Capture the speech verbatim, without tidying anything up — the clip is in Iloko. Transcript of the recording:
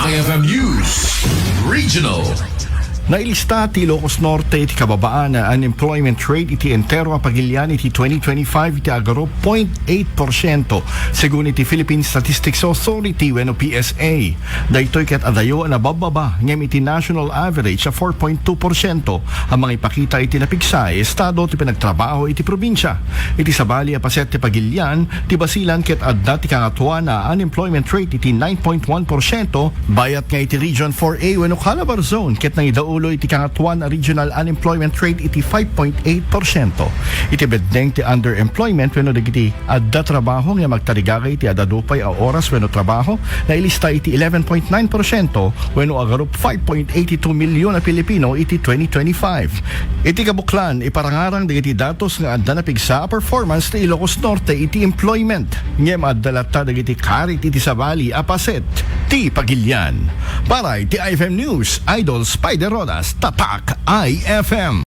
F M News Regional. Nailista ti Ilocos Norte iti kababaan a unemployment rate iti entero a pagilian iti twenty twenty-five iti agarup point eight porsyento, segun iti Philippine Statistics Authority wenno P S A. Daytoy ket adayo a nababbaba ngem iti national average a four point two porsyento a mangipakita iti napigsa a estado ti panagtrabaho iti probinsia. Iti sabali a paset ti pagilian, ti Basilan ket adda ti kangatuan a unemployment rate iti nine point one porsyento, bayat nga iti Region four A wenno Calabar Zone ket nangidaulo iti kangatuan a regional unemployment rate iti five point eight porsyento. Iti beddeng ti underemployment wenno dagiti adda trabaho nga magtarigagay iti adda dupay a oras wenno trabaho, nailista iti eleven point nine porsyento wenno agarup five point eighty two milyon a Pilipino iti twenty twenty-five. Iti kabuklan, iparangarang dagiti datos nga adda napigsa a performance ti Ilocos Norte iti employment. Ngem adda latta dagiti karit iti sabali a paset ti pagilian. Para iti I F M News, Idol Spider Rodas, Tatak I F M.